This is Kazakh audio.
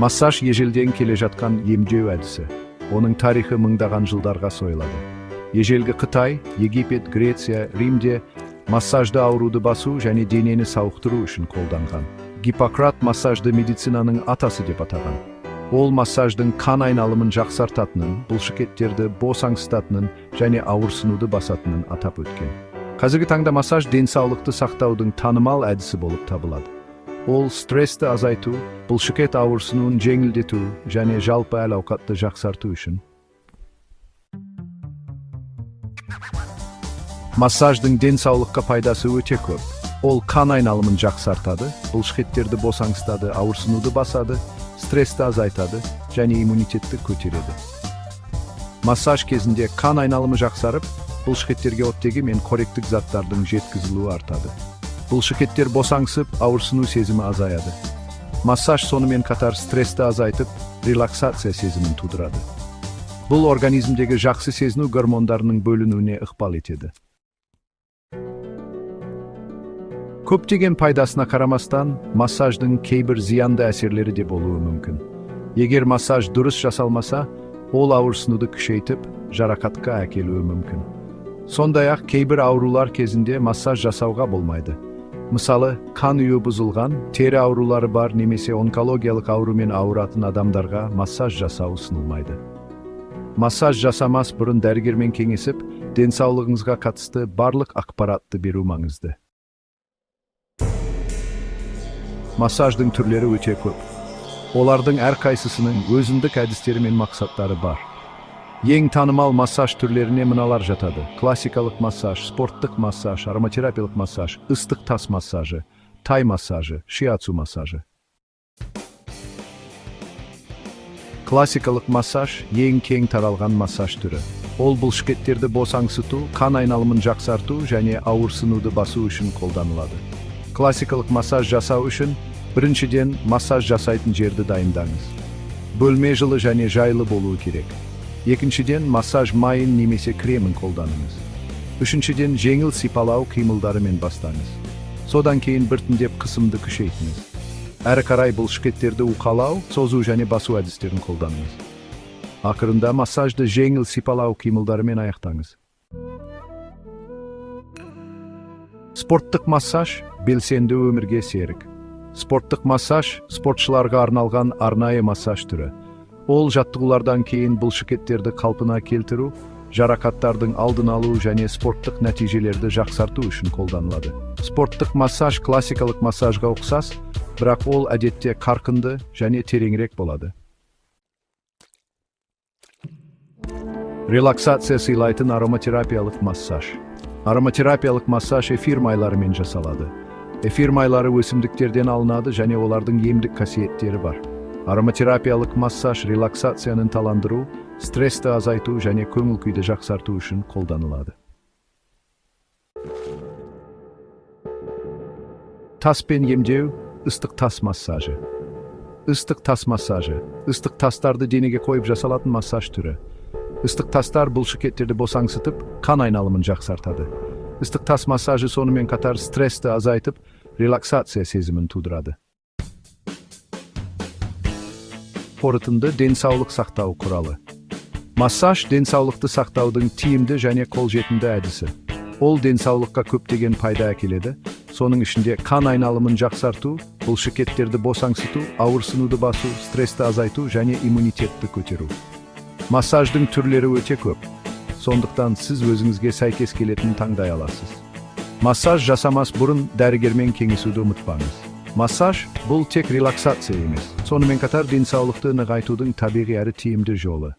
Массаж ежелден келе жатқан емдеу әдісі. Оның тарихы мыңдаған жылдарға сойылады. Ежелгі Қытай, Египет, Греция, Римде массажды ауруды басу және денені сауықтыру үшін қолданған. Гиппократ массажды медицинаның атасы деп атаған. Ол массаждың қан айналымын жақсартатынын, бұлшықеттерді босаңсытатынын және ауырсынуды басатынын атап өткен. Қазіргі таңда массаж денсаулықты сақтаудың танымал әдісі болып табылады. Ол стрессті азайту, бұлшықет ауырсынуын жеңілдету және жалпы әл-ауқатты жақсарту үшін. Массаждың денсаулыққа пайдасы өте көп. Ол қан айналымын жақсартады, бұлшықеттерді босаңсытады, ауырсынуды басады, стрессті азайтады және иммунитетті көтереді. Массаж кезінде қан айналымы жақсарып, бұлшықеттерге оттегі мен қоректік заттардың жеткізілуі артады. Бұлшықеттер босаңсып, ауырсыну сезімі азаяды. Массаж сонымен қатар стрессті азайтып, релаксация сезімін тудырады. Бұл организмдегі жақсы сезіну гормондарының бөлінуіне ықпал етеді. Көптеген пайдасына қарамастан, массаждың кейбір зиянды әсерлері де болуы мүмкін. Егер массаж дұрыс жасалмаса, ол ауырсынуды күшейтіп, жарақатқа әкелуі мүмкін. Сондай-ақ кейбір аурулар кезінде массаж жасауға болмайды. Мысалы, қан ұюы бұзылған, тері аурулары бар немесе онкологиялық аурумен ауыратын адамдарға массаж жасау ұсынылмайды. Массаж жасамас бұрын дәрігермен кеңесіп, денсаулығыңызға қатысты барлық ақпаратты беру маңызды. Массаждың түрлері өте көп. Олардың әрқайсысының өзіндік әдістері мен мақсаттары бар. Ең танымал массаж түрлеріне мыналар жатады: классикалық массаж, спорттық массаж, ароматерапиялық массаж, ыстық тас массажы, тай массажы, шиацу массажы. Классикалық массаж ең кең таралған массаж түрі. Ол бұлшықеттерді босаңсыту, қан айналымын жақсарту және ауырсынуды басу үшін қолданылады. Классикалық массаж жасау үшін біріншіден массаж жасайтын жерді дайындаңыз. Бөлме жылы және жайлы болуы керек. Екіншіден, массаж майын немесе кремін қолданыңыз. Үшіншіден, жеңіл сипалау қимылдарымен бастаңыз. Содан кейін біртіндеп қысымды күшейтіңіз. Әрі қарай бұлшықеттерді уқалау, созу және басу әдістерін қолданыңыз. Ақырында массажды жеңіл сипалау қимылдарымен аяқтаңыз. Спорттық массаж белсенді өмірге серік. Спорттық массаж спортшыларға арналған арнайы массаж түрі. Ол жаттығулардан кейін бұлшықеттерді қалпына келтіру, жарақаттардың алдын алу және спорттық нәтижелерді жақсарту үшін қолданылады. Спорттық массаж классикалық массажға ұқсас, бірақ ол әдетте қарқынды және тереңірек болады. Релаксация сыйлайтын ароматерапиялық массаж. Ароматерапиялық массаж эфир майларымен жасалады. Эфир майлары өсімдіктерден алынады және олардың емдік қасиеттері бар. Ароматерапиялық массаж релаксацияны ынталандыру, стрессті азайту және көңіл күйді жақсарту үшін қолданылады. Таспен емдеу, ыстық тас массажы. Ыстық тас массажы. Ыстық тастарды денеге қойып жасалатын массаж түрі. Ыстық тастар бұлшықеттерді босаңсытып, қан айналымын жақсартады. Ыстық тас массажы сонымен қатар стрессті азайтып, релаксация сезімін тудырады. Қорытынды: денсаулық сақтау құралы. Массаж денсаулықты сақтаудың тиімді және қолжетімді әдісі. Ол денсаулыққа көптеген пайда әкеледі, соның ішінде қан айналымын жақсарту, бұлшықеттерді босаңсыту, ауырсынуды басу, стрессті азайту және иммунитетті көтеру. Массаждың түрлері өте көп. Сондықтан сіз өзіңізге сәйкес келетінін таңдай аласыз. Массаж жасамас бұрын дәрігермен кеңесуді ұмытпаңыз. Массаж бұл тек релаксация емес, сонымен қатар денсаулықты нығайтудың табиғи әрі тиімді жолы.